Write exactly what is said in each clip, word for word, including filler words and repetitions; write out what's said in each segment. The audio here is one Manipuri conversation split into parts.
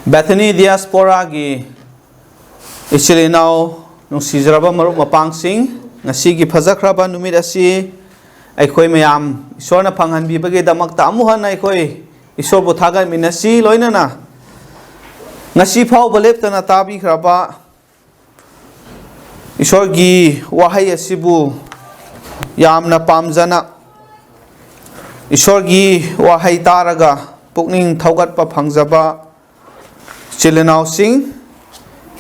ꯕꯦꯊꯦꯅꯤ ꯗꯤꯌꯥꯁꯄꯣꯔꯥꯒꯤ ꯏꯆꯤꯜ ꯏꯅꯥꯎ, ꯅꯨꯡꯁꯤꯖꯔꯕ ꯃꯔꯨꯞ ꯃꯄꯥꯡꯁꯤꯡ, ꯉꯁꯤꯒꯤ ꯐꯖꯈ꯭ꯔꯕ ꯅꯨꯃꯤꯠ ꯑꯁꯤ ꯑꯩꯈꯣꯏ ꯃꯌꯥꯝ ꯏꯁꯣꯔꯅ ꯐꯪꯍꯟꯕꯤꯕꯒꯤꯗꯃꯛꯇ ꯑꯃꯨꯛ ꯍꯟꯅ ꯑꯩꯈꯣꯏ ꯏꯁꯣꯔꯕꯨ ꯊꯥꯒꯠꯃꯤꯟꯅꯁꯤ꯫ ꯂꯣꯏꯅꯅ ꯉꯁꯤ ꯐꯥꯎꯕ ꯂꯦꯞꯇꯅ ꯇꯥꯕꯤꯈ꯭ꯔꯕ ꯏꯁꯣꯔꯒꯤ ꯋꯥꯍꯩ ꯑꯁꯤꯕꯨ ꯌꯥꯝꯅ ꯄꯥꯝꯖꯅ, ꯏꯁꯣꯔꯒꯤ ꯋꯥꯍꯩ ꯇꯥꯔꯒ ꯄꯨꯛꯅꯤꯡ ꯊꯧꯒꯠꯄ ꯐꯪꯖꯕ ꯏꯆꯤꯜ ꯏꯅꯥꯎꯁꯤꯡ,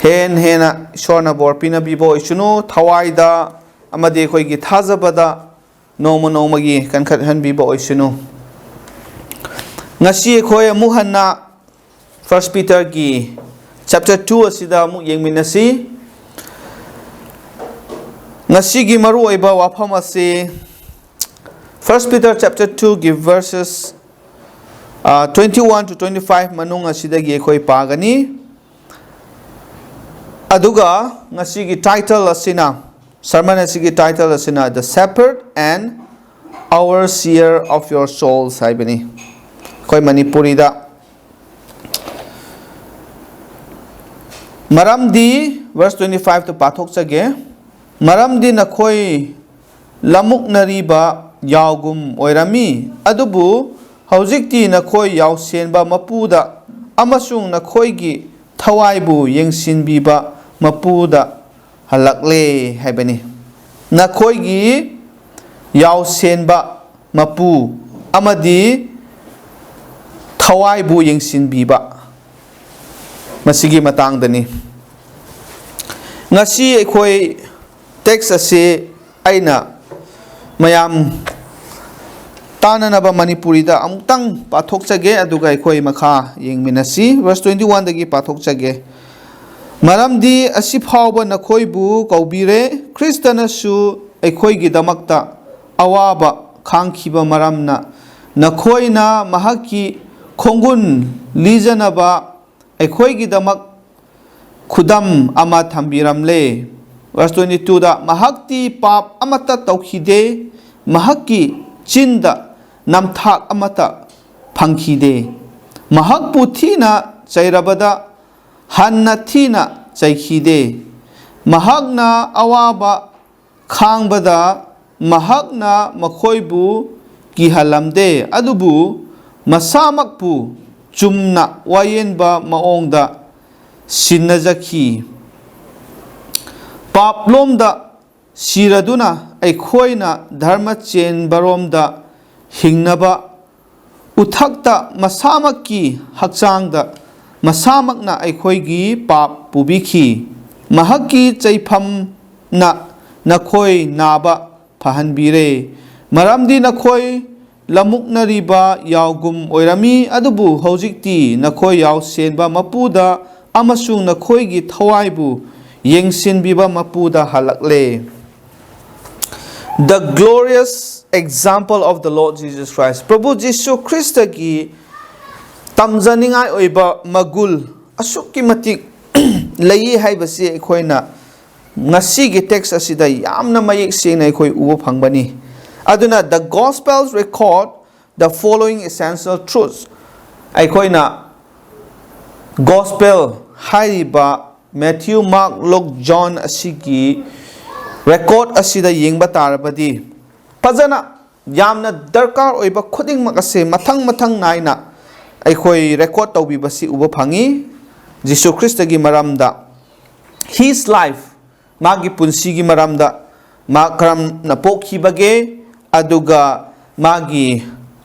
ꯍꯦꯟ ꯍꯦꯟꯅ ꯏꯁꯣꯔꯅ ꯕꯣꯔ ꯄꯤꯅꯕꯤꯕ ꯑꯣꯏꯁꯅꯨ꯫ ꯊꯋꯥꯏꯗ ꯑꯃꯗꯤ ꯑꯩꯈꯣꯏꯒꯤ ꯊꯥꯖꯕꯗ ꯅꯣꯡꯃ ꯅꯣꯡꯃꯒꯤ ꯀꯟꯈꯠꯍꯟꯕꯤꯕ ꯑꯣꯏꯁꯅꯨ꯫ ꯉꯁꯤ ꯑꯩꯈꯣꯏ ꯑꯃꯨꯛ ꯍꯟꯅ First Peterꯒꯤ chapter two ꯑꯁꯤꯗ ꯑꯃꯨꯛ ꯌꯦꯡꯃꯤꯟꯅꯁꯤ꯫ ꯉꯁꯤꯒꯤ ꯃꯔꯨꯑꯣꯏꯕ ꯋꯥꯐꯝ ꯑꯁꯤ First Peter chapter twoꯒꯤ verses, ꯑ, twenty one to twenty five ꯃꯅꯨꯡ ꯑꯁꯤꯗꯒꯤ ꯑꯩꯈꯣꯏ ꯄꯥꯒꯅꯤ꯫ ꯑꯗꯨꯒ ꯉꯁꯤꯒꯤ title ꯑꯁꯤꯅ, sermon ꯑꯁꯤꯒꯤ title ꯑꯁꯤꯅ The Shepherd and Overseer of Your Souls ꯍꯥꯏꯕꯅꯤ꯫ ꯑꯩꯈꯣꯏ ꯃꯅꯤꯄꯨꯔꯤꯗ, ꯃꯔꯝꯗꯤ, verse twenty fiveꯇ ꯄꯥꯊꯣꯛꯆꯒꯦ, "ꯃꯔꯝꯗꯤ ꯅꯈꯣꯏ ꯂꯥꯃꯨꯛꯅꯔꯤꯕ ꯌꯥꯎꯒꯨꯝ ꯑꯣꯏꯔꯝꯃꯤ, ꯑꯗꯨꯕꯨ ꯍꯧꯖꯤꯛꯇꯤ ꯅꯈꯣꯏ ꯌꯥꯎꯁꯦꯟꯕ ꯃꯄꯨꯗ ꯑꯃꯁꯨꯡ ꯅꯈꯣꯏꯒꯤ ꯊꯋꯥꯏꯕꯨ ꯌꯦꯡꯁꯤꯟꯕꯤꯕ ꯃꯄꯨꯗ ꯍꯜꯂꯛꯂꯦ" ꯍꯥꯏꯕꯅꯤ꯫ ꯅꯈꯣꯏꯒꯤ ꯌꯥꯎꯁꯦꯟꯕ ꯃꯄꯨ ꯑꯃꯗꯤ ꯊꯋꯥꯏꯕꯨ ꯌꯦꯡꯁꯤꯟꯕꯤꯕ, ꯃꯁꯤꯒꯤ ꯃꯇꯥꯡꯗꯅꯤ꯫ ꯉꯁꯤ ꯑꯩꯈꯣꯏ text ꯑꯁꯤ ꯑꯩꯅ ꯃꯌꯥꯝ ꯇꯥꯅꯅꯕ ꯃꯅꯤꯄꯨꯔꯤꯗ ꯑꯃꯨꯛꯇꯪ ꯄꯥꯊꯣꯛꯆꯒꯦ, ꯑꯗꯨꯒ ꯑꯩꯈꯣꯏ ꯃꯈꯥ ꯌꯦꯡꯃꯤꯟꯅꯁꯤ꯫ Verse twenty oneꯗꯒꯤ ꯄꯥꯊꯣꯛꯆꯒꯦ꯫ "ꯃꯔꯝꯗꯤ ꯑꯁꯤ ꯐꯥꯎꯕ ꯅꯈꯣꯏꯕꯨ ꯀꯧꯕꯤꯔꯦ, ꯈ꯭ꯔꯤꯁꯇꯅꯁꯨ ꯑꯩꯈꯣꯏꯒꯤꯗꯃꯛꯇ ꯑꯋꯥꯕ ꯈꯥꯡꯈꯤꯕ ꯃꯔꯝꯅ, ꯅꯈꯣꯏꯅ ꯃꯍꯥꯛꯀꯤ ꯈꯣꯡꯒꯨꯟ ꯂꯤꯖꯅꯕ ꯑꯩꯈꯣꯏꯒꯤꯗꯃꯛ ꯈꯨꯗꯝ ꯑꯃ ꯊꯝꯕꯤꯔꯝꯂꯦ"꯫ Verse twenty twoꯗ, "ꯃꯍꯥꯛꯇꯤ ꯄꯥꯞ ꯑꯃꯠꯇ ꯇꯧꯈꯤꯗꯦ, ꯃꯍꯥꯛꯀꯤ ꯆꯤꯟꯗ ꯅꯝꯊꯥꯛ ꯑꯃꯠꯇ ꯐꯪꯈꯤꯗꯦ꯫ ꯃꯍꯥꯛꯄꯨ ꯊꯤꯅ ꯆꯩꯔꯕꯗ ꯍꯟꯅ ꯊꯤꯅ ꯆꯩꯈꯤꯗꯦ꯫ ꯃꯍꯥꯛꯅ ꯑꯋꯥꯕ ꯈꯥꯡꯕꯗ ꯃꯍꯥꯛꯅ ꯃꯈꯣꯏꯕꯨ ꯀꯤꯍꯜꯂꯝꯗꯦ, ꯑꯗꯨꯕꯨ ꯃꯁꯥꯃꯛꯄꯨ ꯆꯨꯝꯅ ꯋꯥꯌꯦꯟꯕ ꯃꯑꯣꯡꯗ ꯁꯤꯟꯅꯖꯈꯤ꯫ ꯄꯥꯞꯂꯣꯝꯗ ꯁꯤꯔꯗꯨꯅ ꯑꯩꯈꯣꯏꯅ ꯙꯔꯃ ꯆꯦꯟꯕꯔꯣꯝꯗ ꯍꯤꯡꯅꯕ ꯎꯊꯛꯇ ꯃꯁꯥꯃꯛꯀꯤ ꯍꯛꯆꯥꯡꯗ ꯃꯁꯥꯃꯛꯅ ꯑꯩꯈꯣꯏꯒꯤ ꯄꯥꯞ ꯄꯨꯕꯤꯈꯤ꯫ ꯃꯍꯥꯛꯀꯤ ꯆꯩꯐꯝꯅ ꯅꯈꯣꯏ ꯅꯥꯕ ꯐꯍꯟꯕꯤꯔꯦ, ꯃꯔꯝꯗꯤ ꯅꯈꯣꯏ ꯂꯃꯨꯛꯅꯔꯤꯕ ꯌꯥꯎꯒꯨꯝ ꯑꯣꯏꯔꯝꯃꯤ, ꯑꯗꯨꯕꯨ ꯍꯧꯖꯤꯛꯇꯤ ꯅꯈꯣꯏ ꯌꯥꯎꯁꯦꯟꯕ ꯃꯄꯨꯗ ꯑꯃꯁꯨꯡ ꯅꯈꯣꯏꯒꯤ ꯊꯋꯥꯏꯕꯨ ꯌꯦꯡꯁꯤꯟꯕꯤꯕ ꯃꯄꯨꯗ ꯍꯜꯂꯛꯂꯦ꯫ The glorious example of the Lord Jesus Christ. ꯄ꯭ꯔꯚꯨ ꯖꯤꯁꯨ ꯈ꯭ꯔꯤꯁꯇꯒꯤ ꯇꯝꯖꯅꯤꯡꯉꯥꯏ ꯑꯣꯏꯕ ꯃꯒꯨꯜ ꯑꯁꯨꯛꯀꯤ ꯃꯇꯤꯛ ꯂꯩ ꯍꯥꯏꯕꯁꯤ ꯑꯩꯈꯣꯏꯅ ꯉꯁꯤꯒꯤ text ꯑꯁꯤꯗ ꯌꯥꯝꯅ ꯃꯌꯦꯛ ꯁꯦꯡꯅ ꯑꯩꯈꯣꯏ ꯎꯕ ꯐꯪꯕꯅꯤ꯫ ꯑꯗꯨꯅ, the Gospels record the following essential truths. ꯑꯩꯈꯣꯏꯅ Gospel ꯍꯥꯏꯔꯤꯕ Matthew, Mark, Luke, John ꯑꯁꯤꯒꯤ record ꯑꯁꯤꯗ ꯌꯦꯡꯕ ꯇꯥꯔꯕꯗꯤ, ꯐꯖꯅ ꯌꯥꯝꯅ ꯗꯔꯀꯥꯔ ꯑꯣꯏꯕ ꯈꯨꯗꯤꯡꯃꯛ ꯑꯁꯦ ꯃꯊꯪ ꯃꯊꯪ ꯅꯥꯏꯅ ꯑꯩꯈꯣꯏ record ꯇꯧꯕꯤꯕꯁꯤ ꯎꯕ ꯐꯪꯉꯤ꯫ ꯖꯤꯁꯨ ꯈ꯭ꯔꯤꯁꯇꯒꯤ ꯃꯔꯝꯗ, his life, ꯃꯥꯒꯤ ꯄꯨꯟꯁꯤꯒꯤ ꯃꯔꯝꯗ, ꯃꯥ ꯀꯔꯝꯅ ꯄꯣꯛꯈꯤꯕꯒꯦ, ꯑꯗꯨꯒ ꯃꯥꯒꯤ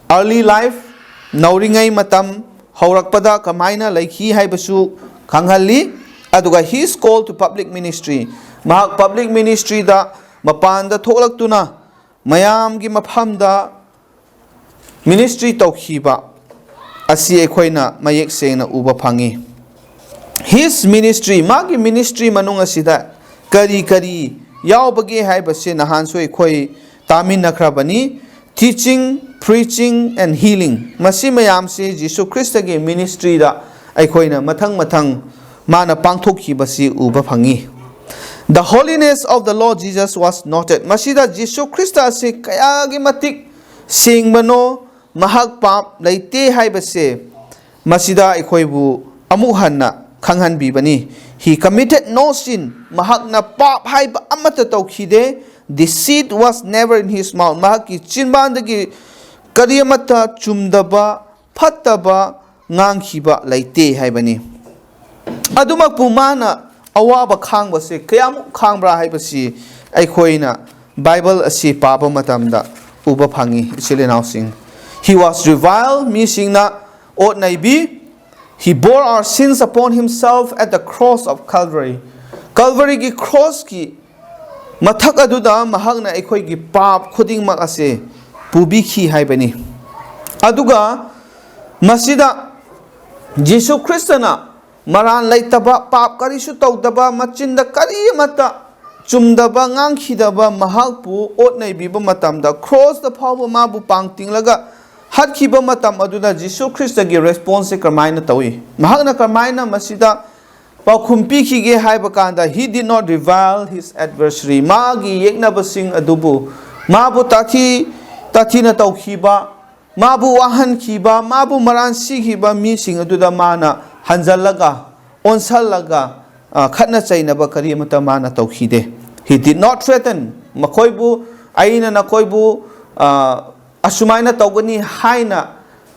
early life, ꯅꯧꯔꯤꯉꯩ ꯃꯇꯝ, ꯍꯧꯔꯛꯄꯗ ꯀꯃꯥꯏꯅ ꯂꯩꯈꯤ ꯍꯥꯏꯕꯁꯨ ꯈꯪꯍꯜꯂꯤ꯫ ꯑꯗꯨꯒ his call to public ministry, ꯃꯍꯥꯛ public ministryꯗ ꯃꯄꯥꯟꯗ ꯊꯣꯛꯂꯛꯇꯨꯅ ꯃꯌꯥꯝꯒꯤ ꯃꯐꯝꯗ ministry ꯇꯧꯈꯤꯕ ꯑꯁꯤ ꯑꯩꯈꯣꯏꯅ ꯃꯌꯦꯛ ꯁꯦꯡꯅ ꯎꯕ ꯐꯪꯉꯤ꯫ His ministry, ꯃꯥꯒꯤ ministry ꯃꯅꯨꯡ ꯑꯁꯤꯗ ꯀꯔꯤ ꯀꯔꯤ ꯌꯥꯎꯕꯒꯦ ꯍꯥꯏꯕꯁꯤ ꯅꯍꯥꯟꯁꯨ ꯑꯩꯈꯣꯏ ꯇꯥꯃꯤꯟꯅꯈ꯭ꯔꯕꯅꯤ꯫ Teaching, preaching and healing, ꯃꯁꯤ ꯃꯌꯥꯝꯁꯤ ꯖꯤꯁꯨ ꯈ꯭ꯔꯤꯁꯇꯒꯤ ministryꯗ ꯑꯩꯈꯣꯏꯅ ꯃꯊꯪ ꯃꯊꯪ ꯃꯥꯅ ꯄꯥꯡꯊꯣꯛꯈꯤꯕꯁꯤ ꯎꯕ ꯐꯪꯉꯤ꯫ The holiness of the Lord Jesus was noted. ꯃꯁꯤꯗ ꯖꯤꯁꯨ ꯈ꯭ꯔꯤꯁꯇ ꯑꯁꯤ ꯀꯌꯥꯒꯤ ꯃꯇꯤꯛ ꯁꯦꯡꯕꯅꯣ, ꯃꯍꯥꯛ ꯄꯥꯞ ꯂꯩꯇꯦ ꯍꯥꯏꯕꯁꯦ ꯃꯁꯤꯗ ꯑꯩꯈꯣꯏꯕꯨ ꯑꯃꯨꯛ ꯍꯟꯅ ꯈꯪꯍꯟꯕꯤꯕꯅꯤ꯫ He committed no sin, ꯃꯍꯥꯛꯅ ꯄꯥꯞ ꯍꯥꯏꯕ ꯑꯃꯠꯇ ꯇꯧꯈꯤꯗꯦ꯫ Deceit was never in his mouth, ꯃꯍꯥꯛꯀꯤ ꯆꯤꯟꯕꯥꯟꯗꯒꯤ ꯀꯔꯤ ꯑꯃꯠꯇ ꯆꯨꯝꯗꯕ, ꯐꯠꯇꯕ ꯉꯥꯡꯈꯤꯕ ꯂꯩꯇꯦ ꯍꯥꯏꯕꯅꯤ꯫ ꯑꯗꯨꯃꯛꯄꯨ ꯃꯥꯅ ꯑꯋꯥꯕ ꯈꯥꯡꯕꯁꯦ ꯀꯌꯥꯃꯨꯛ ꯈꯥꯡꯕ꯭ꯔꯥ ꯍꯥꯏꯕꯁꯤ ꯑꯩꯈꯣꯏꯅ ꯕꯥꯏꯕꯜ ꯑꯁꯤ ꯄꯥꯕ ꯃꯇꯝꯗ ꯎꯕ ꯐꯪꯏ, ꯏꯆꯤꯜ ꯏꯅꯥꯎꯁꯤꯡ꯫ He was reviled, ꯃꯤꯁꯤꯡꯅ ꯑꯣꯠ ꯅꯩꯕꯤ꯫ He bore our sins upon himself at the cross of Calvary. ꯀꯜꯚꯔꯤꯒꯤ ꯀ꯭ꯔꯣꯁꯀꯤ ꯃꯊꯛ ꯑꯗꯨꯗ ꯃꯍꯥꯛꯅ ꯑꯩꯈꯣꯏꯒꯤ ꯄꯥꯞ ꯈꯨꯗꯤꯡꯃꯛ ꯑꯁꯦ ꯄꯨꯕꯤꯈꯤ ꯍꯥꯏꯕꯅꯤ꯫ ꯑꯗꯨꯒ ꯃꯁꯤꯗ ꯖꯤꯁꯨ ꯈ꯭ꯔꯤꯁꯇꯅ ꯃꯔꯥꯟ ꯂꯩꯇꯕ, ꯄꯥꯞ ꯀꯔꯤꯁꯨ ꯇꯧꯗꯕ, ꯃꯆꯤꯟꯗ ꯀꯔꯤ ꯑꯃꯠꯇ ꯆꯨꯝꯗꯕ ꯉꯥꯡꯈꯤꯗꯕ ꯃꯍꯥꯛꯄꯨ ꯑꯣꯠ ꯅꯩꯕꯤꯕ ꯃꯇꯝꯗ, ꯀ꯭ꯔꯣꯁꯇ ꯐꯥꯎꯕ ꯃꯥꯕꯨ ꯄꯥꯡ ꯇꯤꯡꯂꯒ ꯍꯥꯠꯈꯤꯕ ꯃꯇꯝ ꯑꯗꯨꯗ ꯖꯤꯁꯨ ꯈ꯭ꯔꯤꯁꯇꯒꯤ ꯔꯦꯁꯄꯣꯟꯁꯁꯦ ꯀꯔꯝꯍꯥꯏꯅ ꯇꯧꯏ? ꯃꯍꯥꯛꯅ ꯀꯔꯝꯍꯥꯏꯅ ꯃꯁꯤꯗ ꯄꯥꯎꯈꯨꯝ ꯄꯤꯈꯤꯒꯦ ꯍꯥꯏꯕ ꯀꯥꯟꯗ, "He did not revile his adversary." ꯃꯥꯒꯤ ꯌꯦꯛꯅꯕꯁꯤꯡ ꯑꯗꯨꯕꯨ, ꯃꯥꯕꯨ ꯇꯥꯊꯤ ꯇꯥꯊꯤꯅ ꯇꯧꯈꯤꯕ, ꯃꯥꯕꯨ ꯋꯥꯍꯟꯈꯤꯕ, ꯃꯥꯕꯨ ꯃꯔꯥꯟ ꯁꯤꯈꯤꯕ ꯃꯤꯁꯤꯡ ꯑꯗꯨꯗ ꯃꯥꯅ ꯍꯟꯖꯜꯂꯒ, ꯑꯣꯟꯁꯜꯂꯒ, ꯑ, ꯈꯠꯅ ꯆꯩꯅꯕ ꯀꯔꯤ ꯑꯃꯠꯇ ꯃꯥꯅ ꯇꯧꯈꯤꯗꯦ꯫ He did not threaten. ꯃꯈꯣꯏꯕꯨ, "ꯑꯩꯅ ꯅꯈꯣꯏꯕꯨ, ꯑ, ꯑꯁꯨꯃꯥꯏꯅ ꯇꯧꯒꯅꯤ" ꯍꯥꯏꯅ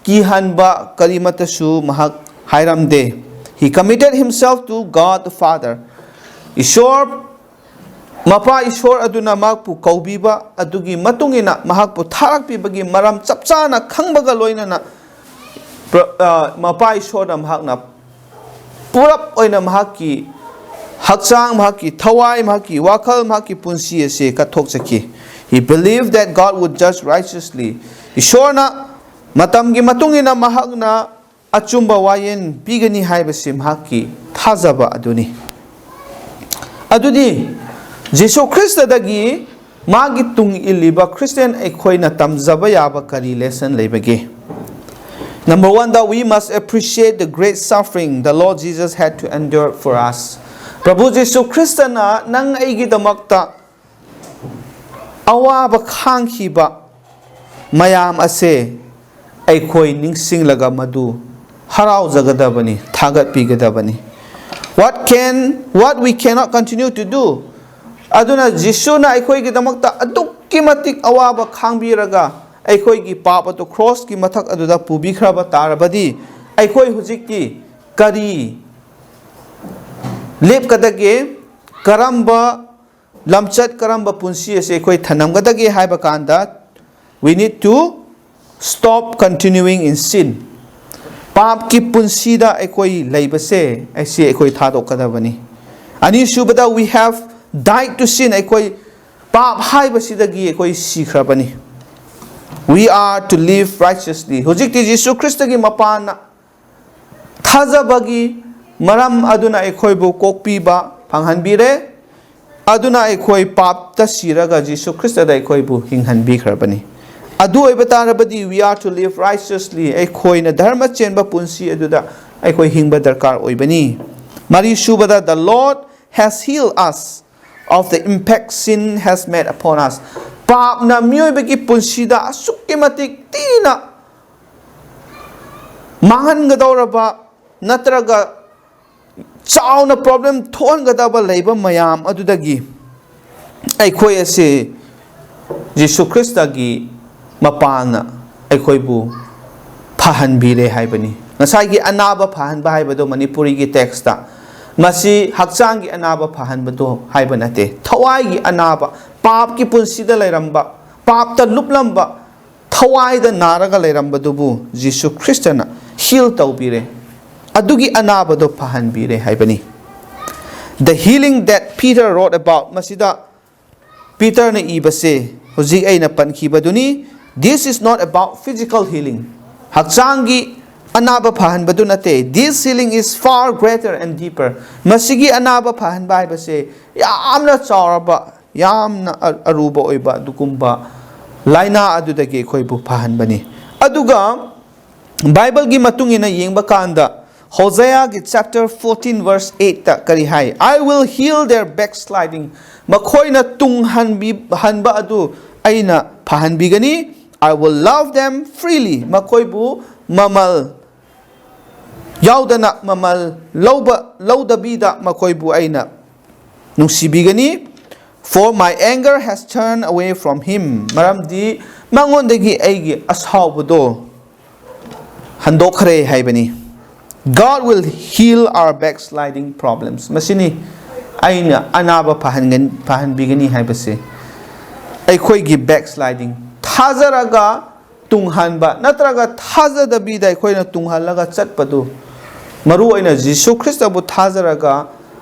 ꯀꯤꯍꯟꯕ ꯀꯔꯤꯃꯠꯇꯁꯨ ꯃꯍꯥꯛ ꯍꯥꯏꯔꯝꯗꯦ꯫ He committed himself to God the Father. ꯏꯁꯣꯔ, ꯃꯄꯥ ꯏꯁꯣꯔ ꯑꯗꯨꯅ ꯃꯍꯥꯛꯄꯨ ꯀꯧꯕꯤꯕ ꯑꯗꯨꯒꯤ ꯃꯇꯨꯡ ꯏꯟꯅ ꯃꯍꯥꯛꯄꯨ ꯊꯥꯔꯛꯄꯤꯕꯒꯤ ꯃꯔꯝ ꯆꯞ ꯆꯥꯅ ꯈꯪꯕꯒ ꯂꯣꯏꯅꯅ, ꯄ꯭ꯔ-, ꯑ, ꯃꯄꯥ ꯏꯁꯣꯔꯅ ꯃꯍꯥꯛꯅ ꯄꯨꯂꯞ ꯑꯣꯏꯅ ꯃꯍꯥꯛꯀꯤ ꯍꯛꯆꯥꯡ, ꯃꯍꯥꯛꯀꯤ ꯊꯋꯥꯏ, ꯃꯍꯥꯛꯀꯤ ꯋꯥꯈꯜ, ꯃꯍꯥꯛꯀꯤ ꯄꯨꯟꯁꯤ ꯑꯁꯤ ꯀꯠꯊꯣꯛꯆꯈꯤ꯫ He believed that God would judge righteously. ꯏꯁꯣꯔꯅ ꯃꯇꯝꯒꯤ ꯃꯇꯨꯡ ꯏꯟꯅ ꯃꯍꯥꯛꯅ ꯑꯆꯨꯝꯕ ꯋꯥꯌꯦꯜ ꯄꯤꯒꯅꯤ ꯍꯥꯏꯕꯁꯤ ꯃꯍꯥꯛꯀꯤ ꯊꯥꯖꯕ ꯑꯗꯨꯅꯤ꯫ ꯑꯗꯨꯗꯤ ꯖꯤꯁꯨ ꯈ꯭ꯔꯤꯁꯇꯗꯒꯤ ꯃꯥꯒꯤ ꯇꯨꯡ ꯏꯜꯂꯤꯕ ꯈ꯭ꯔꯤꯁꯇꯤꯌꯥꯟ ꯑꯩꯈꯣꯏꯅ ꯇꯝꯖꯕ ꯌꯥꯕ ꯀꯔꯤ ꯂꯦꯁꯟ ꯂꯩꯕꯒꯦ? Number one, that we must appreciate the great suffering the Lord Jesus had to endure for us. ꯄ꯭ꯔꯚꯨ ꯖꯤꯁꯨ ꯈ꯭ꯔꯤꯁꯇꯅ ꯅꯪ ꯑꯩꯒꯤꯗꯃꯛꯇ ꯑꯋꯥꯕ ꯈꯥꯡꯈꯤꯕ ꯃꯌꯥꯝ ꯑꯁꯦ ꯑꯩꯈꯣꯏ ꯅꯤꯡꯁꯤꯡꯂꯒ ꯃꯗꯨ ꯍꯔꯥꯎꯖꯒꯗꯕꯅꯤ, ꯊꯥꯒꯠꯄꯤꯒꯗꯕꯅꯤ꯫ What can, what we cannot continue to do. ꯑꯗꯨꯅ ꯖꯤꯁꯨꯅ ꯑꯩꯈꯣꯏꯒꯤꯗꯃꯛꯇ ꯑꯗꯨꯛꯀꯤ ꯃꯇꯤꯛ ꯑꯋꯥꯕ ꯈꯥꯡꯕꯤꯔꯒ ꯑꯩꯈꯣꯏꯒꯤ ꯄꯥꯞ ꯑꯗꯨ ꯀ꯭ꯔꯣꯁꯀꯤ ꯃꯊꯛ ꯑꯗꯨꯗ ꯄꯨꯕꯤꯈ꯭ꯔꯕ ꯇꯥꯔꯕꯗꯤ, ꯑꯩꯈꯣꯏ ꯍꯧꯖꯤꯛꯇꯤ ꯀꯔꯤ ꯂꯦꯞꯀꯗꯒꯦ? ꯀꯔꯝꯕ ꯂꯝꯆꯠ, ꯀꯔꯝꯕ ꯄꯨꯟꯁꯤ ꯑꯁꯤ ꯑꯩꯈꯣꯏ ꯊꯅꯝꯒꯗꯒꯦ ꯍꯥꯏꯕ ꯀꯥꯟꯗ, we need to stop continuing in sin. ꯄꯥꯞꯀꯤ ꯄꯨꯟꯁꯤꯗ ꯑꯩꯈꯣꯏ ꯂꯩꯕꯁꯦ, ꯑꯩꯁꯤ ꯑꯩꯈꯣꯏ ꯊꯥꯗꯣꯛꯀꯗꯕꯅꯤ꯫ ꯑꯅꯤꯁꯨꯕꯗ, we have died to sin. ꯑꯩꯈꯣꯏ ꯄꯥꯞ ꯍꯥꯏꯕꯁꯤꯗꯒꯤ ꯑꯩꯈꯣꯏ ꯁꯤꯈ꯭ꯔꯕꯅꯤ꯫ We are to live righteously. ꯍꯧꯖꯤꯛꯇꯤ ꯖꯤꯁꯨ ꯈ꯭ꯔꯤꯁꯇꯒꯤ ꯃꯄꯥꯟꯅ ꯊꯥꯖꯕꯒꯤ ꯃꯔꯝ ꯑꯗꯨꯅ ꯑꯩꯈꯣꯏꯕꯨ ꯀꯣꯛꯄꯤꯕ ꯐꯪꯍꯟꯕꯤꯔꯦ꯫ ꯑꯗꯨꯅ ꯑꯩꯈꯣꯏ ꯄꯥꯞꯇ ꯁꯤꯔꯒ ꯖꯤꯁꯨ ꯈ꯭ꯔꯤꯁꯇꯗ ꯑꯩꯈꯣꯏꯕꯨ ꯍꯤꯡꯍꯟꯕꯤꯈ꯭ꯔꯕꯅꯤ꯫ ꯑꯗꯨ ꯑꯣꯏꯕ ꯇꯥꯔꯕꯗꯤ, we are to live righteously. ꯑꯩꯈꯣꯏꯅ ꯙꯔꯃ ꯆꯦꯟꯕ ꯄꯨꯟꯁꯤ ꯑꯗꯨꯗ ꯑꯩꯈꯣꯏ ꯍꯤꯡꯕ ꯗꯔꯀꯥꯔ ꯑꯣꯏꯕꯅꯤ꯫ ꯃꯔꯤ ꯁꯨꯕꯗ, the Lord has healed us of the impact sin has made upon us. ꯄꯥꯞꯅ ꯃꯤꯑꯣꯏꯕꯒꯤ ꯄꯨꯟꯁꯤꯗ ꯑꯁꯨꯛꯀꯤ ꯃꯇꯤꯛ ꯊꯤꯅ ꯃꯥꯡꯍꯟꯒꯗꯧꯔꯕ ꯅꯠꯇ꯭ꯔꯒ ꯆꯥꯎꯅ ꯄ꯭ꯔꯣꯕ꯭ꯂꯦꯝ ꯊꯣꯛꯍꯟꯒꯗꯕ ꯂꯩꯕ ꯃꯌꯥꯝ ꯑꯗꯨꯗꯒꯤ ꯑꯩꯈꯣꯏ ꯑꯁꯤ ꯖꯤꯁꯨ ꯈ꯭ꯔꯤꯁꯇꯒꯤ ꯃꯄꯥꯟꯅ ꯑꯩꯈꯣꯏꯕꯨ ꯐꯍꯟꯕꯤꯔꯦ ꯍꯥꯏꯕꯅꯤ꯫ ꯉꯁꯥꯏꯒꯤ ꯑꯅꯥꯕ ꯐꯍꯟꯕ ꯍꯥꯏꯕꯗꯣ ꯃꯅꯤꯄꯨꯔꯤꯒꯤ ꯇꯦꯛꯁꯇ, ꯃꯁꯤ ꯍꯛꯆꯥꯡꯒꯤ ꯑꯅꯥꯕ ꯐꯍꯟꯕꯗꯣ ꯍꯥꯏꯕ ꯅꯠꯇꯦ, ꯊꯋꯥꯏꯒꯤ ꯑꯅꯥꯕ, ꯄꯥꯞꯀꯤ ꯄꯨꯟꯁꯤꯗ ꯂꯩꯔꯝꯕ, ꯄꯥꯞꯇ ꯂꯨꯞꯂꯝꯕ, ꯊꯋꯥꯏꯗ ꯅꯥꯔꯒ ꯂꯩꯔꯝꯕꯗꯨꯕꯨ ꯖꯤꯁꯨ ꯈ꯭ꯔꯤꯁꯇꯅ ꯍꯤꯜ ꯇꯧꯕꯤꯔꯦ, ꯑꯗꯨꯒꯤ ꯑꯅꯥꯕꯗꯣ ꯐꯍꯟꯕꯤꯔꯦ ꯍꯥꯏꯕꯅꯤ꯫ The healing that Peter wrote about, ꯃꯁꯤꯗ ꯄꯤꯇꯔꯅ ꯏꯕꯁꯦ ꯍꯧꯖꯤꯛ ꯑꯩꯅ ꯄꯟꯈꯤꯕꯗꯨꯅꯤ꯫ This is not about physical healing. ꯍꯛꯆꯥꯡꯒꯤ ꯑꯅꯥꯕ ꯐꯍꯟꯕꯗꯨ ꯅꯠꯇꯦ꯫ This healing is far greater and deeper. ꯃꯁꯤꯒꯤ ꯑꯅꯥꯕ ꯐꯍꯟꯕ ꯍꯥꯏꯕꯁꯦ ꯌꯥꯝꯅ ꯆꯥꯎꯔꯕ, ꯌꯥꯝꯅ ꯑ-, ꯑꯔꯨꯕ ꯑꯣꯏꯕ ꯑꯗꯨꯒꯨꯝꯕ ꯂꯥꯏꯅꯥ ꯑꯗꯨꯗꯒꯤ ꯑꯩꯈꯣꯏꯕꯨ ꯐꯍꯟꯕꯅꯤ꯫ ꯑꯗꯨꯒ ꯕꯥꯏꯕꯜꯒꯤ ꯃꯇꯨꯡ ꯏꯟꯅ ꯌꯦꯡꯕ ꯀꯥꯟꯗ, ꯍꯣꯖꯦꯌꯥꯒꯤ chapter fourteen verse eight ꯇ ꯀꯔꯤ ꯍꯥꯏ? "I will heal their backsliding." ꯃꯈꯣꯏꯅ ꯇꯨꯡ ꯍꯟꯕꯤ-, ꯍꯟꯕ ꯑꯗꯨ ꯑꯩꯅ ꯐꯍꯟꯕꯤꯒꯅꯤ꯫ "I will love them freely." ꯃꯈꯣꯏꯕꯨ ꯃꯃꯜ ꯌꯥꯎꯗꯅ ꯃꯃꯜ ꯂꯧꯕ ꯂꯧꯗꯕꯤꯗ ꯃꯈꯣꯏꯕꯨ ꯑꯩꯅ ꯅꯨꯡꯁꯤꯕꯤꯒꯅꯤ꯫ For my anger has turned away from him. ꯃꯔꯝꯗꯤ ꯃꯉꯣꯟꯗꯒꯤ ꯑꯩꯒꯤ ꯑꯁꯥꯎꯕꯗꯣ ꯍꯟꯗꯣꯛꯈ꯭ꯔꯦ ꯍꯥꯏꯕꯅꯤ꯫ God will heal our backsliding problems. ꯃꯁꯤꯅꯤ ꯑꯩꯅ ꯑꯅꯥꯕ ꯐꯍꯟꯒꯅꯤ, ꯐꯍꯟꯕꯤꯒꯅꯤ ꯍꯥꯏꯕꯁꯦ꯫ ꯑꯩꯈꯣꯏꯒꯤ backsliding, ꯊꯥꯖꯔꯒ ꯇꯨꯡꯍꯟꯕ ꯅꯠꯇ꯭ꯔꯒ ꯊꯥꯖꯗꯕꯤꯗ ꯑꯩꯈꯣꯏꯅ ꯇꯨꯡꯍꯜꯂꯒ ꯆꯠꯄꯗꯨ, ꯃꯔꯨ ꯑꯣꯏꯅ ꯖꯤꯁꯨ ꯈ꯭ꯔꯤꯁꯇꯕꯨ ꯊꯥꯖꯔꯒ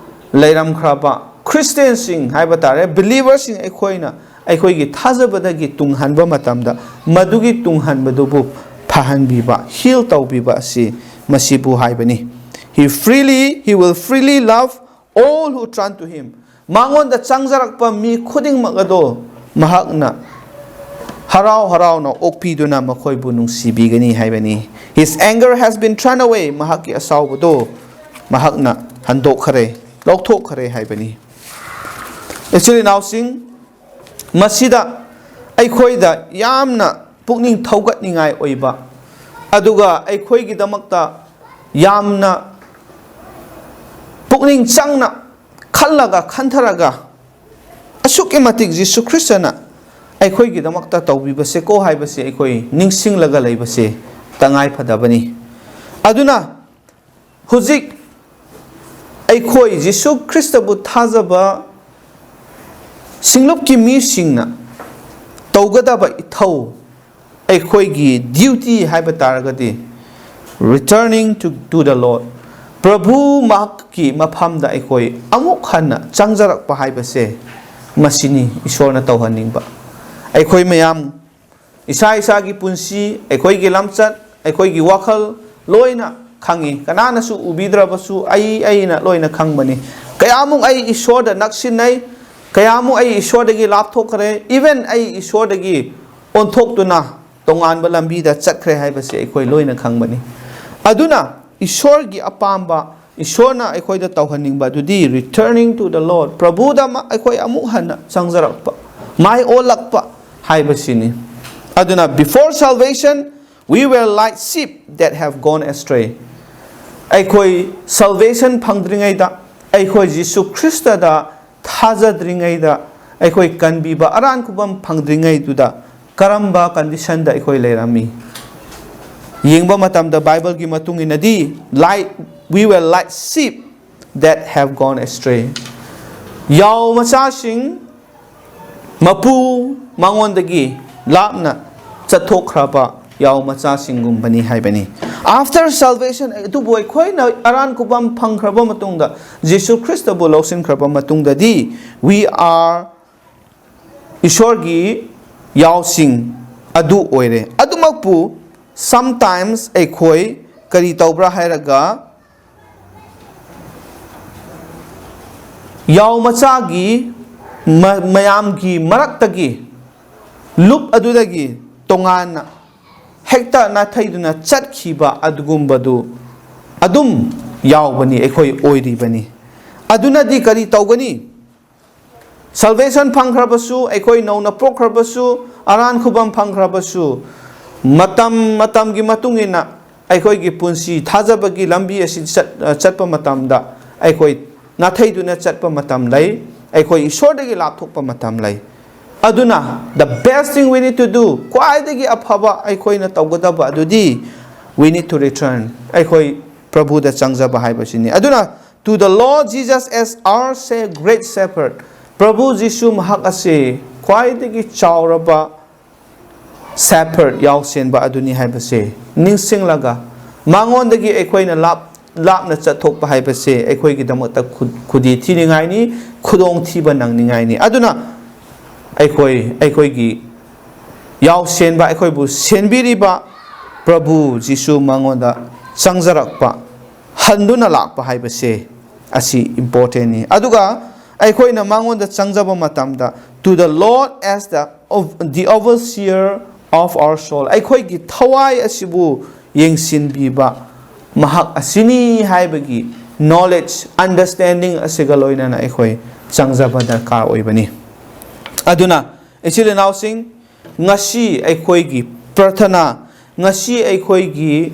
ꯂꯩꯔꯝꯈ꯭ꯔꯕ ꯈ꯭ꯔꯤꯁꯇꯤꯌꯟꯁꯤꯡ ꯍꯥꯏꯕ ꯇꯥꯔꯦ, ꯕꯤꯂꯤꯚꯔꯁꯤꯡ ꯑꯩꯈꯣꯏꯅ ꯑꯩꯈꯣꯏꯒꯤ ꯊꯥꯖꯕꯗꯒꯤ ꯇꯨꯡꯍꯟꯕ ꯃꯇꯝꯗ, ꯃꯗꯨꯒꯤ ꯇꯨꯡꯍꯟꯕꯗꯨꯕꯨ ꯐꯍꯟꯕꯤꯕ, ꯍꯤꯜ ꯇꯧꯕꯤꯕ ꯑꯁꯤ ꯃꯁꯤꯕꯨ ꯍꯥꯏꯕꯅꯤ꯫ He freely, he will freely love all who turn to him. ꯃꯉꯣꯟꯗ ꯆꯪꯖꯔꯛꯄ ꯃꯤ ꯈꯨꯗꯤꯡꯃꯛ ꯑꯗꯣ ꯃꯍꯥꯛꯅ ꯍꯔꯥꯎ ꯍꯔꯥꯎꯅ ꯑꯣꯛꯄꯤꯗꯨꯅ ꯃꯈꯣꯏꯕꯨ ꯅꯨꯡꯁꯤꯕꯤꯒꯅꯤ ꯍꯥꯏꯕꯅꯤ꯫ His anger has been turned away. ꯃꯍꯥꯛꯀꯤ ꯑꯁꯥꯎꯕꯗꯣ ꯃꯍꯥꯛꯅ ꯍꯟꯗꯣꯛꯈꯔꯦ, ꯂꯧꯊꯣꯛꯈꯔꯦ ꯍꯥꯏꯕꯅꯤ꯫ ꯏꯆꯤꯜ ꯏꯅꯥꯎꯁꯤꯡ, ꯃꯁꯤꯗ ꯑꯩꯈꯣꯏꯗ ꯌꯥꯝꯅ ꯄꯨꯛꯅꯤꯡ ꯊꯧꯒꯠꯅꯤꯡꯉꯥꯏ ꯑꯣꯏꯕ, ꯑꯗꯨꯒ ꯑꯩꯈꯣꯏꯒꯤꯗꯃꯛꯇ ꯌꯥꯝꯅ ꯄꯨꯛꯅꯤꯡ ꯆꯪꯅ ꯈꯜꯂꯒ ꯈꯟꯊꯔꯒ, ꯑꯁꯨꯛꯀꯤ ꯃꯇꯤꯛ ꯖꯤꯁꯨ ꯈ꯭ꯔꯤꯁꯇꯅ ꯑꯩꯈꯣꯏꯒꯤꯗꯃꯛꯇ ꯇꯧꯕꯤꯕꯁꯦꯀꯣ ꯍꯥꯏꯕꯁꯦ ꯑꯩꯈꯣꯏ ꯅꯤꯡꯁꯤꯡꯂꯒ ꯂꯩꯕꯁꯦ ꯇꯉꯥꯏ ꯐꯗꯕꯅꯤ꯫ ꯑꯗꯨꯅ ꯍꯧꯖꯤꯛ ꯑꯩꯈꯣꯏ ꯖꯤꯁꯨ ꯈ꯭ꯔꯤꯁꯇꯕꯨ ꯊꯥꯖꯕ ꯁꯤꯡꯂꯨꯞꯀꯤ ꯃꯤꯁꯤꯡꯅ ꯇꯧꯒꯗꯕ ꯏꯊꯧ, ꯑꯩꯈꯣꯏꯒꯤ duty ꯍꯥꯏꯕ ꯇꯥꯔꯒꯗꯤ, returning to, to the Lord, ꯄ꯭ꯔꯚꯨ ꯃꯍꯥꯛꯀꯤ ꯃꯐꯝꯗ ꯑꯩꯈꯣꯏ ꯑꯃꯨꯛ ꯍꯟꯅ ꯆꯪꯖꯔꯛꯄ ꯍꯥꯏꯕꯁꯦ, ꯃꯁꯤꯅꯤ ꯏꯁꯣꯔꯅ ꯇꯧꯍꯟꯅꯤꯡꯕ꯫ ꯑꯩꯈꯣꯏ ꯃꯌꯥꯝ ꯏꯁꯥ ꯏꯁꯥꯒꯤ ꯄꯨꯟꯁꯤ, ꯑꯩꯈꯣꯏꯒꯤ ꯂꯝꯆꯠ, ꯑꯩꯈꯣꯏꯒꯤ ꯋꯥꯈꯜ ꯂꯣꯏꯅ ꯈꯪꯉꯤ꯫ ꯀꯅꯥꯅꯁꯨ ꯎꯕꯤꯗ꯭ꯔꯕꯁꯨ ꯑꯩ, ꯑꯩꯅ ꯂꯣꯏꯅ ꯈꯪꯕꯅꯤ꯫ ꯀꯌꯥꯃꯨꯛ ꯑꯩ ꯏꯁꯣꯔꯗ ꯅꯛꯁꯤꯟꯅꯩ, ꯀꯌꯥꯃꯨꯛ ꯑꯩ ꯏꯁꯣꯔꯗꯒꯤ ꯂꯥꯞꯊꯣꯛꯈ꯭ꯔꯦ, even ꯑꯩ ꯏꯁꯣꯔꯗꯒꯤ ꯑꯣꯟꯊꯣꯛꯇꯨꯅ ꯇꯣꯉꯥꯟꯕ ꯂꯝꯕꯤꯗ ꯆꯠꯈ꯭ꯔꯦ ꯍꯥꯏꯕꯁꯤ ꯑꯩꯈꯣꯏ ꯂꯣꯏꯅ ꯈꯪꯕꯅꯤ꯫ ꯑꯗꯨꯅ ꯏꯁꯣꯔꯒꯤ ꯑꯄꯥꯝꯕ, ꯏꯁꯣꯔꯅ ꯑꯩꯈꯣꯏꯗ ꯇꯧꯍꯟꯅꯤꯡꯕ ꯑꯗꯨꯗꯤ returning to the Lord, ꯄ꯭ꯔꯚꯨꯗ ꯑꯃ-, ꯑꯩꯈꯣꯏ ꯑꯃꯨꯛ ꯍꯟꯅ ꯆꯪꯖꯔꯛꯄ, ꯃꯥꯏ ꯑꯣꯜꯂꯛꯄ ꯍꯥꯏꯕꯁꯤꯅꯤ꯫ ꯑꯗꯨꯅ before salvation, we were like sheep that have gone astray. ꯑꯩꯈꯣꯏ salvation ꯐꯪꯗ꯭ꯔꯤꯉꯩꯗ, ꯑꯩꯈꯣꯏ ꯖꯤꯁꯨ ꯈ꯭ꯔꯤꯁꯇꯗ ꯊꯥꯖꯗ꯭ꯔꯤꯉꯩꯗ, ꯑꯩꯈꯣꯏ ꯀꯟꯕꯤꯕ ꯑꯔꯥꯟ ꯈꯨꯕꯝ ꯐꯪꯗ꯭ꯔꯤꯉꯩꯗꯨꯗ ꯀꯔꯝꯕ conditionꯗ ꯑꯩꯈꯣꯏ ꯂꯩꯔꯝꯃꯤ? ꯌꯦꯡꯕ ꯃꯇꯝꯗ ꯕꯥꯏꯕꯜꯒꯤ ꯃꯇꯨꯡ ꯏꯟꯅꯗꯤ, like, we were like sheep that have gone astray. ꯌꯥꯎ ꯃꯆꯥꯁꯤꯡ ꯃꯄꯨ ꯃꯉꯣꯟꯗꯒꯤ ꯂꯥꯞꯅ ꯆꯠꯊꯣꯛꯈ꯭ꯔꯕ ꯌꯥꯎ ꯃꯆꯥꯁꯤꯡꯒꯨꯝꯕꯅꯤ ꯍꯥꯏꯕꯅꯤ꯫ After salvation, ꯑꯗꯨꯕꯨ ꯑꯩꯈꯣꯏꯅ ꯑꯔꯥꯟ ꯈꯨꯕꯝ ꯐꯪꯈ꯭ꯔꯕ ꯃꯇꯨꯡꯗ, ꯖꯤꯁꯨ ꯈ꯭ꯔꯤꯁꯇꯕꯨ ꯂꯧꯁꯤꯟꯈ꯭ꯔꯕ ꯃꯇꯨꯡꯗꯗꯤ, we are ꯏꯁꯣꯔꯒꯤ ꯌꯥꯎꯁꯤꯡ ꯑꯗꯨ ꯑꯣꯏꯔꯦ꯫ ꯑꯗꯨꯃꯛꯄꯨ sometimes ꯑꯩꯈꯣꯏ ꯀꯔꯤ ꯇꯧꯕ꯭ꯔꯥ ꯍꯥꯏꯔꯒ, ꯌꯥꯎ ꯃꯆꯥꯒꯤ ꯃ-, ꯃꯌꯥꯝꯒꯤ ꯃꯔꯛꯇꯒꯤ, ꯂꯨꯞ ꯑꯗꯨꯗꯒꯤ ꯇꯣꯉꯥꯟꯅ ꯍꯦꯛꯇ ꯅꯥꯊꯩꯗꯨꯅ ꯆꯠꯈꯤꯕ ꯑꯗꯨꯒꯨꯝꯕꯗꯨ ꯑꯗꯨꯝ ꯌꯥꯎꯕꯅꯤ, ꯑꯩꯈꯣꯏ ꯑꯣꯏꯔꯤꯕꯅꯤ꯫ ꯑꯗꯨꯅꯗꯤ ꯀꯔꯤ ꯇꯧꯒꯅꯤ? Salvation ꯐꯪꯈ꯭ꯔꯕꯁꯨ, ꯑꯩꯈꯣꯏ ꯅꯧꯅ ꯄꯣꯛꯈ꯭ꯔꯕꯁꯨ, ꯑꯔꯥꯟ ꯈꯨꯕꯝ ꯐꯪꯈ꯭ꯔꯕꯁꯨ, ꯃꯇꯝ ꯃꯇꯝꯒꯤ ꯃꯇꯨꯡ ꯏꯟꯅ ꯑꯩꯈꯣꯏꯒꯤ ꯄꯨꯟꯁꯤ ꯊꯥꯖꯕꯒꯤ ꯂꯝꯕꯤ ꯑꯁꯤ ꯆꯠ-, ꯆꯠꯄ ꯃꯇꯝꯗ ꯑꯩꯈꯣꯏ ꯅꯥꯊꯩꯗꯨꯅ ꯆꯠꯄ ꯃꯇꯝ ꯂꯩ, ꯑꯩꯈꯣꯏ ꯏꯁꯣꯔꯗꯒꯤ ꯂꯥꯞꯊꯣꯛꯄ ꯃꯇꯝ ꯂꯩ꯫ ꯑꯗꯨꯅ, the best thing we need to do, ꯈ꯭ꯋꯥꯏꯗꯒꯤ ꯑꯐꯕ ꯑꯩꯈꯣꯏꯅ ꯇꯧꯒꯗꯕ ꯑꯗꯨꯗꯤ, we need to return, ꯑꯩꯈꯣꯏ ꯄ꯭ꯔꯚꯨꯗ ꯆꯪꯖꯕ ꯍꯥꯏꯕꯁꯤꯅꯤ꯫ ꯑꯗꯨꯅ, to the Lord Jesus as our sa-, great shepherd, ꯄ꯭ꯔꯚꯨ ꯖꯤꯁꯨ ꯃꯍꯥꯛ ꯑꯁꯤ ꯈ꯭ꯋꯥꯏꯗꯒꯤ ꯆꯥꯎꯔꯕ shepherd, ꯌꯥꯎꯁꯦꯟꯕ ꯑꯗꯨꯅꯤ ꯍꯥꯏꯕꯁꯦ ꯅꯤꯡꯁꯤꯡꯂꯒ, ꯃꯉꯣꯟꯗꯒꯤ ꯑꯩꯈꯣꯏꯅ ꯂꯥꯞ-, ꯂꯥꯞꯅ ꯆꯠꯊꯣꯛꯄ ꯍꯥꯏꯕꯁꯦ ꯑꯩꯈꯣꯏꯒꯤꯗꯃꯛꯇ ꯈꯨ-, ꯈꯨꯗꯤ ꯊꯤꯅꯤꯡꯉꯥꯏꯅꯤ, ꯈꯨꯗꯣꯡꯊꯤꯕ ꯅꯪꯅꯤꯡꯉꯥꯏꯅꯤ꯫ ꯑꯗꯨꯅ ꯑꯩꯈꯣꯏ, ꯑꯩꯈꯣꯏꯒꯤ ꯌꯥꯎꯁꯦꯟꯕ, ꯑꯩꯈꯣꯏꯕꯨ ꯁꯦꯟꯕꯤꯔꯤꯕ ꯄ꯭ꯔꯚꯨ ꯖꯤꯁꯨ ꯃꯉꯣꯟꯗ ꯆꯪꯖꯔꯛꯄ, ꯍꯟꯗꯨꯅ ꯂꯥꯛꯄ ꯍꯥꯏꯕꯁꯦ ꯑꯁꯤ importantꯅꯤ꯫ ꯑꯗꯨꯒ ꯑꯩꯈꯣꯏꯅ ꯃꯉꯣꯟꯗ ꯆꯪꯖꯕ ꯃꯇꯝꯗ, to the Lord as the ov-, the overseer of our soul, ꯑꯩꯈꯣꯏꯒꯤ ꯊꯋꯥꯏ ꯑꯁꯤꯕꯨ ꯌꯦꯡꯁꯤꯟꯕꯤꯕ ꯃꯍꯥꯛ ꯑꯁꯤꯅꯤ ꯍꯥꯏꯕꯒꯤ knowledge, understanding ꯑꯁꯤꯒ ꯂꯣꯏꯅꯅ ꯑꯩꯈꯣꯏ ꯆꯪꯖꯕ ꯗꯔꯀꯥꯔ ꯑꯣꯏꯕꯅꯤ꯫ ꯑꯗꯨꯅ, ꯏꯆꯤꯜ ꯏꯅꯥꯎꯁꯤꯡ, ꯉꯁꯤ ꯑꯩꯈꯣꯏꯒꯤ ꯄ꯭ꯔꯊꯅꯥ, ꯉꯁꯤ ꯑꯩꯈꯣꯏꯒꯤ,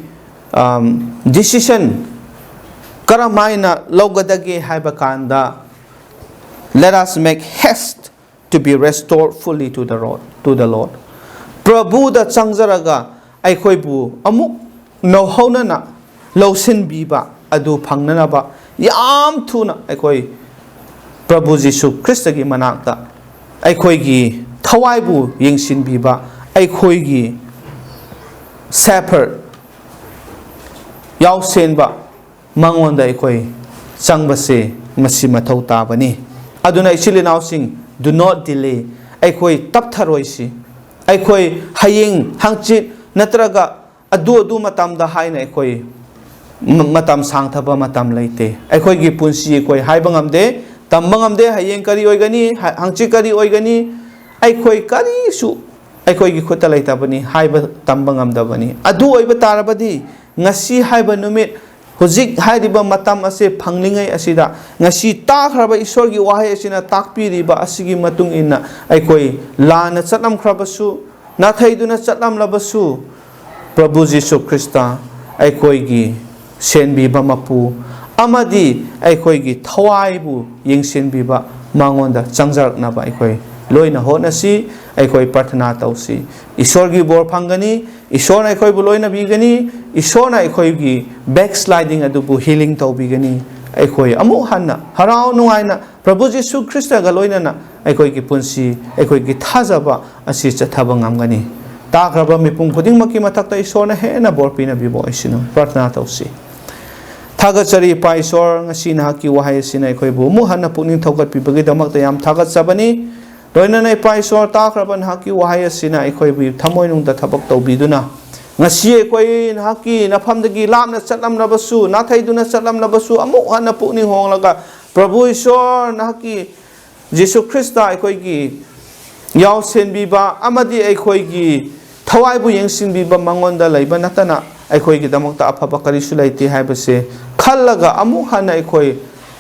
ꯑꯝ, decision ꯀꯔꯝꯍꯥꯏꯅ ꯂꯧꯒꯗꯒꯦ ꯍꯥꯏꯕ ꯀꯥꯟꯗ, let us make haste to be restored fully to the Lord, to the Lord. ꯄ꯭ꯔꯚꯨꯗ ꯆꯪꯖꯔꯒ ꯑꯩꯈꯣꯏꯕꯨ ꯑꯃꯨꯛ ꯅꯧꯍꯧꯅꯅ ꯂꯧꯁꯤꯟꯕꯤꯕ ꯑꯗꯨ ꯐꯪꯅꯅꯕ ꯌꯥꯝ ꯊꯨꯅ ꯑꯩꯈꯣꯏ ꯄ꯭ꯔꯚꯨ ꯖꯤꯁꯨ ꯈ꯭ꯔꯤꯁꯇꯒꯤ ꯃꯅꯥꯛꯇ ꯑꯩꯈꯣꯏꯒꯤ ꯊꯋꯥꯏꯕꯨ ꯌꯦꯡꯁꯤꯟꯕꯤꯕ ꯑꯩꯈꯣꯏꯒꯤ shepherd, ꯌꯥꯎꯁꯦꯟꯕ, ꯃꯉꯣꯟꯗ ꯑꯩꯈꯣꯏ ꯆꯪꯕꯁꯦ ꯃꯁꯤ ꯃꯊꯧ ꯇꯥꯕꯅꯤ꯫ ꯑꯗꯨꯅ ꯏꯆꯤꯜ ꯏꯅꯥꯎꯁꯤꯡ, do not delay꯫ ꯑꯩꯈꯣꯏ ꯇꯞꯊꯔꯣꯏꯁꯤ꯫ ꯑꯩꯈꯣꯏ ꯍꯌꯦꯡ, ꯍꯪꯆꯤꯠ ꯅꯠꯇ꯭ꯔꯒ ꯑꯗꯨ ꯑꯗꯨ ꯃꯇꯝꯗ ꯍꯥꯏꯅ ꯑꯩꯈꯣꯏ ꯃ-, ꯃꯇꯝ ꯁꯥꯡꯊꯕ ꯃꯇꯝ ꯂꯩꯇꯦ꯫ ꯑꯩꯈꯣꯏꯒꯤ ꯄꯨꯟꯁꯤ ꯑꯩꯈꯣꯏ ꯍꯥꯏꯕ ꯉꯝꯗꯦ, ꯇꯝꯕ ꯉꯝꯗꯦ꯫ ꯍꯌꯦꯡ ꯀꯔꯤ ꯑꯣꯏꯒꯅꯤ, ꯍ-, ꯍꯪꯆꯤꯠ ꯀꯔꯤ ꯑꯣꯏꯒꯅꯤ, ꯑꯩꯈꯣꯏ ꯀꯔꯤꯁꯨ ꯑꯩꯈꯣꯏꯒꯤ ꯈꯨꯠꯇ ꯂꯩꯇꯕꯅꯤ, ꯍꯥꯏꯕ ꯇꯝꯕ ꯉꯝꯗꯕꯅꯤ꯫ ꯑꯗꯨ ꯑꯣꯏꯕ ꯇꯥꯔꯕꯗꯤ ꯉꯁꯤ ꯍꯥꯏꯕ ꯅꯨꯃꯤꯠ, ꯍꯧꯖꯤꯛ ꯍꯥꯏꯔꯤꯕ ꯃꯇꯝ ꯑꯁꯤ ꯐꯪꯂꯤꯉꯩ ꯑꯁꯤꯗ, ꯉꯁꯤ ꯇꯥꯈ꯭ꯔꯕ ꯏꯁꯣꯔꯒꯤ ꯋꯥꯍꯩ ꯑꯁꯤꯅ ꯇꯥꯛꯄꯤꯔꯤꯕ ꯑꯁꯤꯒꯤ ꯃꯇꯨꯡ ꯏꯟꯅ ꯑꯩꯈꯣꯏ ꯂꯥꯟꯅ ꯆꯠꯂꯝꯈ꯭ꯔꯕꯁꯨ, ꯅꯥꯊꯩꯗꯨꯅ ꯆꯠꯂꯝꯂꯕꯁꯨ, ꯄ꯭ꯔꯚꯨ ꯖꯤꯁꯨ ꯈ꯭ꯔꯤꯁꯇ ꯑꯩꯈꯣꯏꯒꯤ ꯁꯦꯟꯕꯤꯕ ꯃꯄꯨ ꯑꯃꯗꯤ ꯑꯩꯈꯣꯏꯒꯤ ꯊꯋꯥꯏꯕꯨ ꯌꯦꯡꯁꯤꯟꯕꯤꯕ ꯃꯉꯣꯟꯗ ꯆꯪꯖꯔꯛꯅꯕ ꯑꯩꯈꯣꯏ ꯂꯣꯏꯅ ꯍꯣꯠꯅꯁꯤ꯫ ꯑꯩꯈꯣꯏ ꯄ꯭ꯔꯊꯅꯥ ꯇꯧꯁꯤ꯫ ꯏꯁꯣꯔꯒꯤ ꯕꯣꯔ ꯐꯪꯒꯅꯤ, ꯏꯁꯣꯔꯅ ꯑꯩꯈꯣꯏꯕꯨ ꯂꯣꯏꯅꯕꯤꯒꯅꯤ, ꯏꯁꯣꯔꯅ ꯑꯩꯈꯣꯏꯒꯤ backsliding ꯑꯗꯨꯕꯨ healing ꯇꯧꯕꯤꯒꯅꯤ꯫ ꯑꯩꯈꯣꯏ ꯑꯃꯨꯛ ꯍꯟꯅ ꯍꯔꯥꯎ ꯅꯨꯡꯉꯥꯏꯅ ꯄ꯭ꯔꯚꯨ ꯖꯤꯁꯨ ꯈ꯭ꯔꯤꯁꯇꯒ ꯂꯣꯏꯅꯅ ꯑꯩꯈꯣꯏꯒꯤ ꯄꯨꯟꯁꯤ, ꯑꯩꯈꯣꯏꯒꯤ ꯊꯥꯖꯕ ꯑꯁꯤ ꯆꯠꯊꯕ ꯉꯝꯒꯅꯤ꯫ ꯇꯥꯈ꯭ꯔꯕ ꯃꯤꯄꯨꯝ ꯈꯨꯗꯤꯡꯃꯛꯀꯤ ꯃꯊꯛꯇ ꯏꯁꯣꯔꯅ ꯍꯦꯟꯅ ꯕꯣꯔ ꯄꯤꯅꯕꯤꯕ ꯑꯣꯏꯁꯅꯨ꯫ ꯄ꯭ꯔꯊꯅꯥ ꯇꯧꯁꯤ꯫ ꯊꯥꯒꯠꯆꯔꯤ ꯏꯄꯥ ꯏꯁꯣꯔ, ꯉꯁꯤ ꯅꯍꯥꯛꯀꯤ ꯋꯥꯍꯩ ꯑꯁꯤꯅ ꯑꯩꯈꯣꯏꯕꯨ ꯑꯃꯨꯛ ꯍꯟꯅ ꯄꯨꯛꯅꯤꯡ ꯊꯧꯒꯠꯄꯤꯕꯒꯤꯗꯃꯛꯇ ꯌꯥꯝ ꯊꯥꯒꯠꯆꯕꯅꯤ꯫ ꯂꯣꯏꯅꯅ ꯏꯄꯥ ꯏꯁꯣꯔ, ꯇꯥꯈ꯭ꯔꯕ ꯅꯍꯥꯛꯀꯤ ꯋꯥꯍꯩ ꯑꯁꯤꯅ ꯑꯩꯈꯣꯏꯕꯨ ꯊꯃꯣꯏꯅꯨꯡꯗ ꯊꯕꯛ ꯇꯧꯕꯤꯗꯨꯅ, ꯉꯁꯤ ꯑꯩꯈꯣꯏ ꯅꯍꯥꯛꯀꯤ ꯅꯐꯝꯗꯒꯤ ꯂꯥꯞꯅ ꯆꯠꯂꯝꯂꯕꯁꯨ, ꯅꯥꯊꯩꯗꯨꯅ ꯆꯠꯂꯝꯂꯕꯁꯨ, ꯑꯃꯨꯛ ꯍꯟꯅ ꯄꯨꯛꯅꯤꯡ ꯍꯣꯡꯂꯒ, ꯄ꯭ꯔꯚꯨ ꯏꯁꯣꯔ, ꯅꯍꯥꯛꯀꯤ ꯖꯤꯁꯨ ꯈ꯭ꯔꯤꯁꯇ ꯑꯩꯈꯣꯏꯒꯤ ꯌꯥꯎꯁꯦꯟꯕꯤꯕ ꯑꯃꯗꯤ ꯑꯩꯈꯣꯏꯒꯤ ꯊꯋꯥꯏꯕꯨ ꯌꯦꯡꯁꯤꯟꯕꯤꯕ ꯃꯉꯣꯟꯗ ꯂꯩꯕ ꯅꯠꯇꯅ ꯑꯩꯈꯣꯏꯒꯤꯗꯃꯛꯇ ꯑꯐꯕ ꯀꯔꯤꯁꯨ ꯂꯩꯇꯦ ꯍꯥꯏꯕꯁꯦ ꯈꯜꯂꯒ, ꯑꯃꯨꯛ ꯍꯟꯅ ꯑꯩꯈꯣꯏ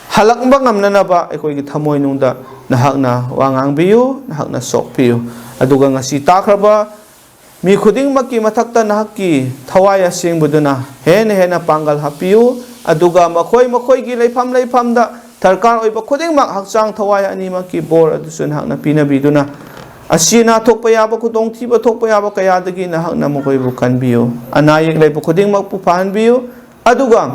ꯍꯜꯂꯛꯄ ꯉꯝꯅꯅꯕ ꯑꯩꯈꯣꯏꯒꯤ ꯊꯃꯣꯏꯅꯨꯡꯗ ꯅꯍꯥꯛꯅ ꯋꯥ ꯉꯥꯡꯕꯤꯌꯨ, ꯅꯍꯥꯛꯅ ꯁꯣꯛꯄꯤꯌꯨ꯫ ꯑꯗꯨꯒ ꯉꯁꯤ ꯇꯥꯈ꯭ꯔꯕ ꯃꯤ ꯈꯨꯗꯤꯡꯃꯛꯀꯤ ꯃꯊꯛꯇ ꯅꯍꯥꯛꯀꯤ ꯊꯋꯥꯏ ꯑꯁꯦꯡꯕꯗꯨꯅ ꯍꯦꯟꯅ ꯍꯦꯟꯅ ꯄꯥꯡꯒꯜ ꯍꯥꯞꯄꯤꯌꯨ꯫ ꯑꯗꯨꯒ ꯃꯈꯣꯏ ꯃꯈꯣꯏꯒꯤ ꯂꯩꯐꯝ ꯂꯩꯐꯝꯗ ꯗꯔꯀꯥꯔ ꯑꯣꯏꯕ ꯈꯨꯗꯤꯡꯃꯛ ꯍꯛꯆꯥꯡ ꯊꯋꯥꯏ ꯑꯅꯤꯃꯛꯀꯤ ꯕꯣꯔ ꯑꯗꯨꯁꯨ ꯅꯍꯥꯛꯅ ꯄꯤꯅꯕꯤꯗꯨꯅ, ꯑꯁꯤ ꯑꯅꯥ ꯊꯣꯛꯄ ꯌꯥꯕ, ꯈꯨꯗꯣꯡꯊꯤꯕ ꯊꯣꯛꯄ ꯌꯥꯕ ꯀꯌꯥꯗꯒꯤ ꯅꯍꯥꯛꯅ ꯃꯈꯣꯏꯕꯨ ꯀꯟꯕꯤꯌꯨ꯫ ꯑꯅꯥ ꯑꯌꯦꯛ ꯂꯩꯕ ꯈꯨꯗꯤꯡꯃꯛꯄꯨ ꯐꯍꯟꯕꯤꯌꯨ꯫ ꯑꯗꯨꯒ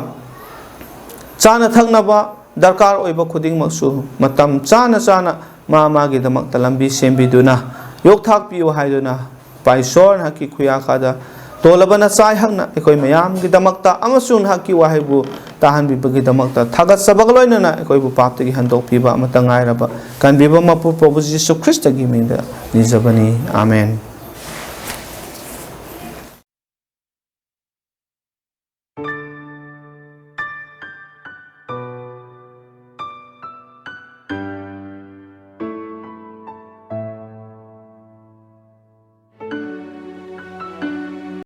ꯆꯥꯅ ꯊꯛꯅꯕ ꯗꯔꯀꯥꯔ ꯑꯣꯏꯕ ꯈꯨꯗꯤꯡꯃꯛꯁꯨ ꯃꯇꯝ ꯆꯥꯅ ꯆꯥꯅ ꯃꯥ ꯃꯥꯒꯤꯗꯃꯛꯇ ꯂꯝꯕꯤ ꯁꯦꯝꯕꯤꯗꯨꯅ ꯌꯣꯛꯊꯥꯛꯄꯤꯌꯨ ꯍꯥꯏꯗꯨꯅ, ꯏꯄꯥ ꯏꯁꯣꯔ, ꯅꯍꯥꯛꯀꯤ ꯈꯨꯌꯥꯈꯥꯗ ꯇꯣꯜꯂꯕ ꯅꯆꯥ ꯑꯩꯍꯥꯛꯅ ꯑꯩꯈꯣꯏ ꯃꯌꯥꯝꯒꯤꯗꯃꯛꯇ ꯑꯃꯁꯨꯡ ꯅꯍꯥꯛꯀꯤ ꯋꯥꯍꯩꯕꯨ ꯇꯥꯍꯟꯕꯤꯕꯒꯤꯗꯃꯛꯇ ꯊꯥꯒꯠꯆꯕꯒ ꯂꯣꯏꯅꯅ ꯑꯩꯈꯣꯏꯕꯨ ꯄꯥꯞꯇꯒꯤ ꯍꯟꯗꯣꯛꯄꯤꯕ ꯑꯃꯠꯇ ꯉꯥꯏꯔꯕ ꯀꯟꯕꯤꯕ ꯃꯄꯨ ꯄ꯭ꯔꯚꯨ ꯖꯤꯁꯨ ꯈ꯭ꯔꯤꯁꯇꯒꯤ ꯃꯤꯡꯗ ꯅꯤꯖꯕꯅꯤ꯫ ꯑꯥꯃꯦꯟ꯫